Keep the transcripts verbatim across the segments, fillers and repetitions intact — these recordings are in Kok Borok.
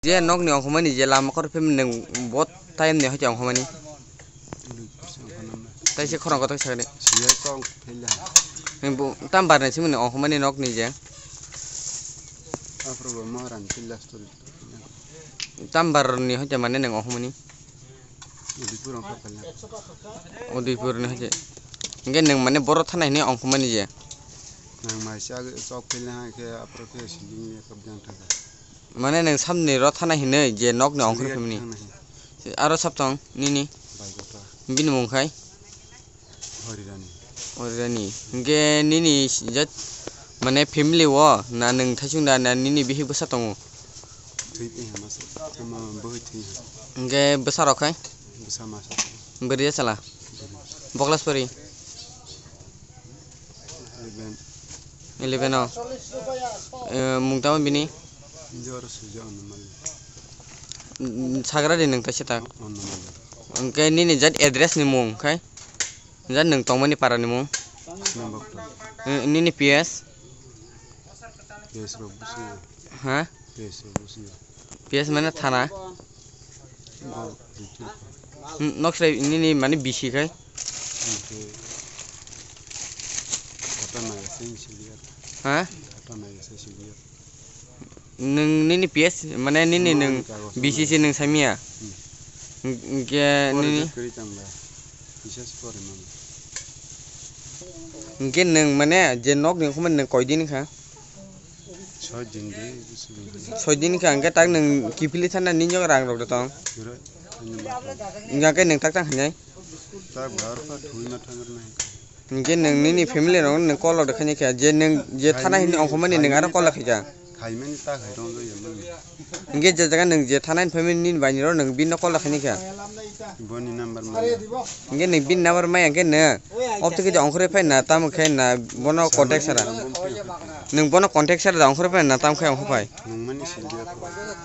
Je nokni ongkhormani je lama kor phim nwng bo time ni hoite ongkhormani. Taise khorang kotor sakni. Siya kong phela. Nwng bo tam bar ni simni ongkhormani nokni je. Apro bo moran phela story. Tam bar ni hoite mane nwng ongkhormani. Udaipur ongkhor phela. Udaipur ni hoite. Hingke nwng mane boro thana hini ongkhormani je. Nang mai sa sok phela ha khe apro khe sibing ye kap jang thaka. Mane nwng samni rw thana hinwi je nokni ongkhor phimni. Thana hin. Aro sab tong nini? Baigota. Bini mung khai? Horirani. Horirani. Hingke nini jat mane family o na nwng thaisung da na nini bihik bwsa tongo? Thwi twi hama sa. Ama bwhwi thwi ha. Hingke bwsa rok khai? Bwsa masa. Bwrwi ya chala? Bwrwi. Bo class pori? Eleven. Eleven o. Eh, mung tamo bini? Jor suja Anamali. Mm, sagra di nwng kaisa tak. Anamali. Hingke nini jat address ni mung khai? Jat nwng tongmani para ni mung? Sinambakta. Eh, nini P S? P S rok busi. Ha? P S rok busi. P S mane thana? Bor, P S. Hmm, nok srai nini mane bisi khai? Oke. Kata naga sing siliya. Ha? Kata naga sing siliya. Nwng nini P S mane nini nwng B C C nwng saimiya? Hmm. Hingke nini? Kiri tangla. Bisas pore mama. Hingke nwng mane je nok ni khumani nwng koi din kha? Soi din de, soi din. Soi din kha, hingke tak nwng kiphilwi thana nini rang rok de tong? Hingke nwng tak tang hinai? Tak bar pa thui ma thang nai. Hingke nwng nini family rok nwng call rok de khaini kha, je nwng je thana hini ongkhormani nwng aro call khaikha. Khaimani ta khai rong do yamani. Hingke je jaga nwng je thana hini family nini baini rok nwng bini call khaini kha. Boni number ma. Hingke nwng bini number maya hingke nwng. Obtwi khe ongkhorwi phai na tamo khe na bono contact sara. Nwng bono contact sara da ongkhorwi phai na tamo khe ongkhorphai. Nwng mani siliya.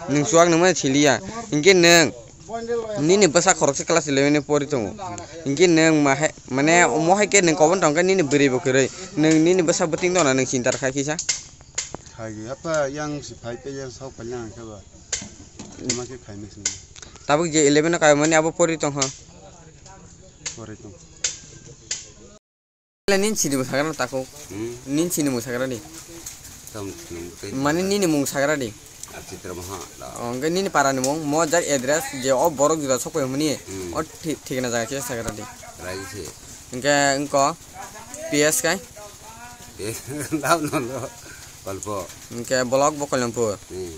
Nwng chuwak nwng mani siliya. Hingke nwng. Nini bwsa khoroksa class eleven ni pori tongo. Hingke nwng ma hai, mane omo hai khe nwng kobon tong khe nini bwrwi bo kwrwi. Nwng nini bwsa bwtwing tongna nwng chinta rwkha kisa. Hai apa yang si phai pe yang sok palyang khe ba. Ima khe khai mix ni. Tabuk je eleven o kai mani abo pori tong kha. Pori tong. Nini sini mwsagra tako. Hmm? Nini sini mwsagra di. Tam, tam, tam. Mane nini mung sagra di. Chitra Mohan da. Oh, hingke nini para ni mung, mo jak address je o borok juda sok pai hwnmani. Hmm. O thi-, thikna jaga khe sagra di. Rai se. Hingke wngko P S kai? P S dam no lo. Kolpo. Hingke block bo Kailampur. Hmm.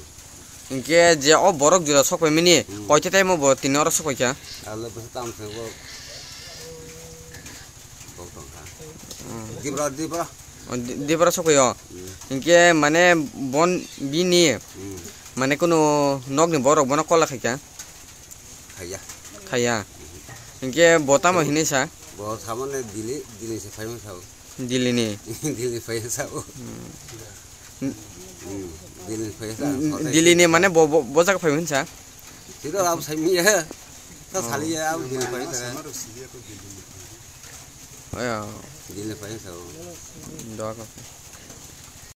Hingke je o borok juda sok pai mani, hmm, koite tai mo bo tini oro sok pai kha? Alo bwsa tam se bo. Bok tong kha. Hmm. Dibra, dibra. O, di-, dibra sok pai o. Hmm. Hingke mane bon bini, hmm, mane kunu nok ni borok bono kola khai kha? Khaiya. Khaiya. Hingke bo tamo hinui sa? Bo samane Dili, Dili se phai ma sao. Dili ni. Dili phai sao. Hmm. Hmm, Dili phai sa. Dili ni mane bo, bo, bo jaga phai sa? Sida ab sai mi ya. Ta sali ya ab Dili phai sa. Ayo. Dili phai sao. Doa ko.